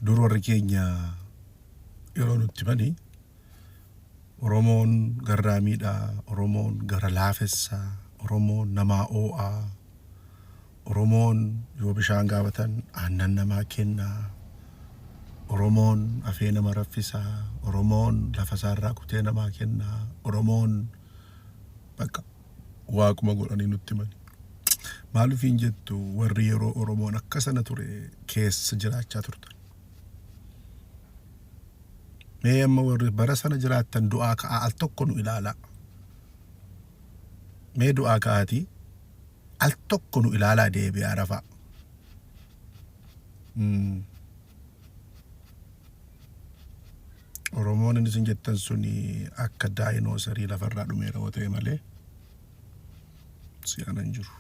Dur warri keenya yeroo nutti himani Oromoon garraamiidha, Oromoon gara laafessa, Oromoon namaa oo'a, Oromoon yoo bishaan gaafatan aannan namaa kenna, Oromoon afee nama raffisa, Oromoon lafa isaarraa kutee namaa kenna, Oromoon bakka waaquma godhanii nutti himani. Maal ofiin jettu warri yeroo Oromoon akka sana ture keessa jiraachaa turtan? Mee amma warri bara sana jiraattan du'aa ka'aa al tokko nu ilaalaa. Mee du'aa ka'aatii al tokko nu ilaalaa deebi'aa rafaa. Oromoon inni isin jettan suni akka daayinoosarii lafarraa dhumeera yoo ta'e malee si'ana hin jiru.